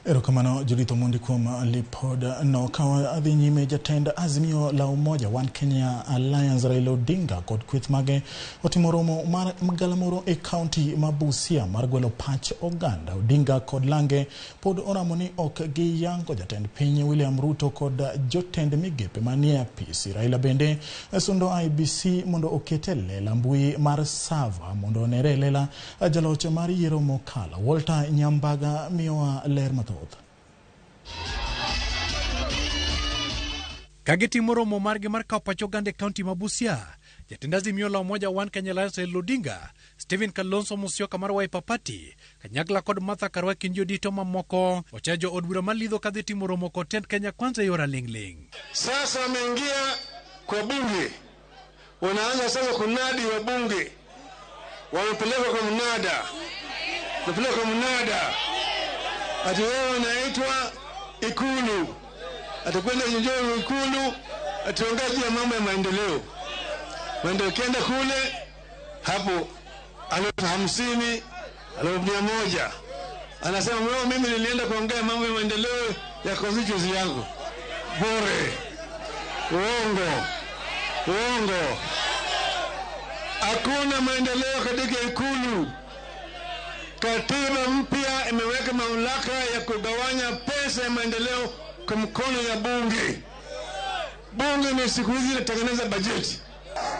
Erokamano Judith Omondi kuom lipod no. Ka wadhi nyime, jatend Azimio la Umoja One Kenya Alliance Raila Odinga kod kweth mage otimo romo mar galamoro e kaunti ma Busia mar gwelo pach oganda. Odinga kod lange pod oramo ni ok giyango jatend piny William Ruto kod jotend migepe manie apisi. Raila bende sundo IEBC mondo oket e lela mbui mar server mondo onere e lela jaloch mar yiero mokalo. Walter Nyambaga miyowa ler mathoth. Ka gitimo romo margi mar kawo pach oganda e kaunti ma Busia, jatend Azimio la Umoja One Kenya Alliance Raila Odinga, Stephen Kalonzo Musyoka mar Wiper Party, kanyakla kod Martha Karua kind jodito mamoko, ochayo jo od bura malidho kadhi timo romo kod tend Kenya Kwanza e yor aling'ling'. Sasa wameingia kwa bunge, wanaanza sasa kunadi wabunge, wamepelekwa kwa mnada, wamepelekwa kwa mnada, ati wewe unaitwa Ikulu, atakwenda njoo Ikulu, ationgea juu ya mambo ya maendeleo. Maendeleo kienda kule hapo 50,000, 100,000, anasema wewe, mimi nilienda kuongea mambo ya maendeleo ya constituency yangu. Bure, uongo, uongo. Hakuna maendeleo katika Ikulu. Katiba mpya imeweka mamlaka ya kugawanya pesa ya maendeleo kwa mkono ya bunge. Bunge ni siku hizi inatengeneza bajeti.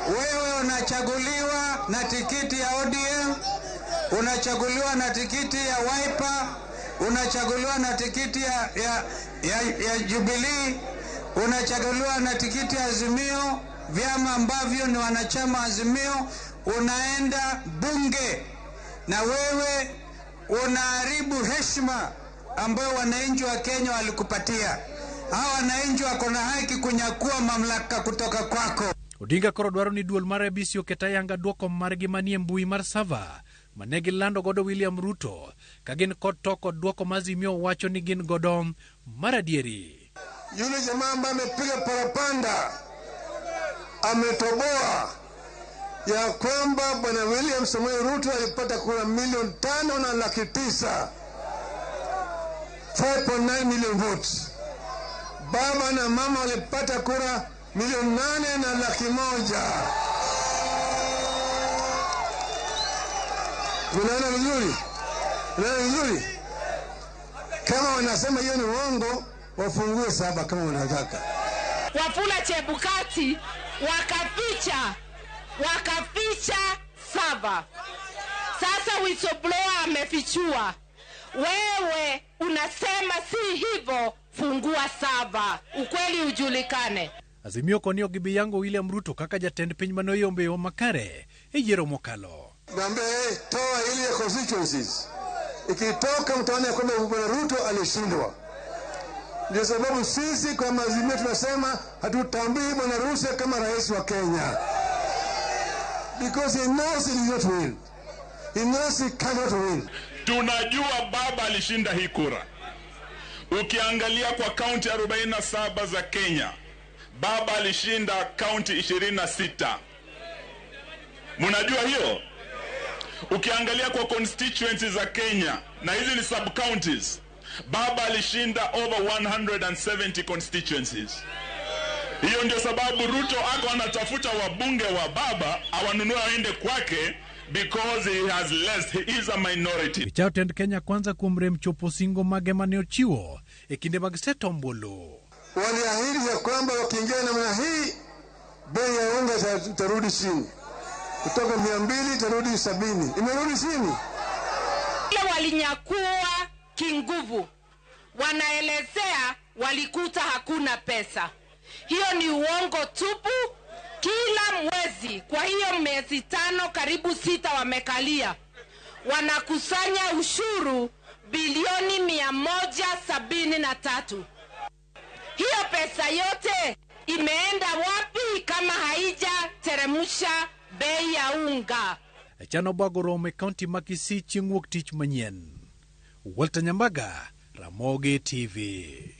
Wewe unachaguliwa na tikiti ya ODM, unachaguliwa na tikiti ya Wiper, unachaguliwa na tikiti ya Jubilee, unachaguliwa na tikiti ya Azimio, vyama ambavyo ni wanachama Azimio, unaenda bunge na wewe unaharibu heshima ambayo wananchi wa Kenya walikupatia. Hawa wananchi wako na haki kunyakua mamlaka kutoka kwako. Odinga koro dwaro ni duol mar IEBC oket ayanga duoko margi manie mbui mar server mane gilando godo William Ruto ka gin kod to kod duoko ma Azimio wacho ni gin godo mar adieri. Yule jamaa ambaye amepiga parapanda ametoboa ya kwamba Bwana William Samoei Ruto alipata kura 5,900,000, 5.9 million votes. Baba na mama walipata kura 8,100,000. Unaona vizuri? Unaona vizuri? Kama wanasema hiyo ni uongo, wafungue 7 kama wanataka. Wafula Chebukati wakaficha 7. Sasa whistleblower amefichua. Wewe unasema si hivyo, fungua 7. Ukweli ujulikane. Azimio koni ok gibi yango William Ruto kaka jatend piny mane oyombe yo makare e yiero mokalo. Niambie, toa ile ya constituencies. Ikitoka mtaona ya kwamba Bwana Ruto alishindwa. Ndio sababu sisi kwa Azimio tunasema hatutambui Bwana Ruto kama rais wa Kenya. Because he knows he did not win. He knows he cannot win. Tunajua baba alishinda hii kura. Ukiangalia kwa kaunti 47 za Kenya, baba alishinda kaunti 26. Mnajua hiyo? Ukiangalia kwa constituencies za Kenya, na hizi ni sub-counties, baba alishinda over 170 constituencies. Hiyo ndio sababu Ruto ako anatafuta wabunge wa baba awanunue aende kwake, because he has less, he is a minority. Picha tend Kenya Kwanza kuom rem chopo singo mage mane ochiwo e kinde mag seto ombulu. Waliahidi ya kwamba wakiingia namna hii bei ya unga itarudi chini. Kutoka 200 itarudi 70. Imerudi chini. Wale walinyakua kinguvu. Wanaelezea walikuta hakuna pesa. Hiyo ni uongo tupu. Kila mwezi, kwa hiyo miezi 5 karibu 6 wamekalia, wanakusanya ushuru bilioni 173. Hiyo pesa yote imeenda wapi kama haijateremsha bei ya unga? Chano Bago romo e kaunti ma Kisii chieng' wuok tich manyien. Walter Nyambaga, Ramogi TV.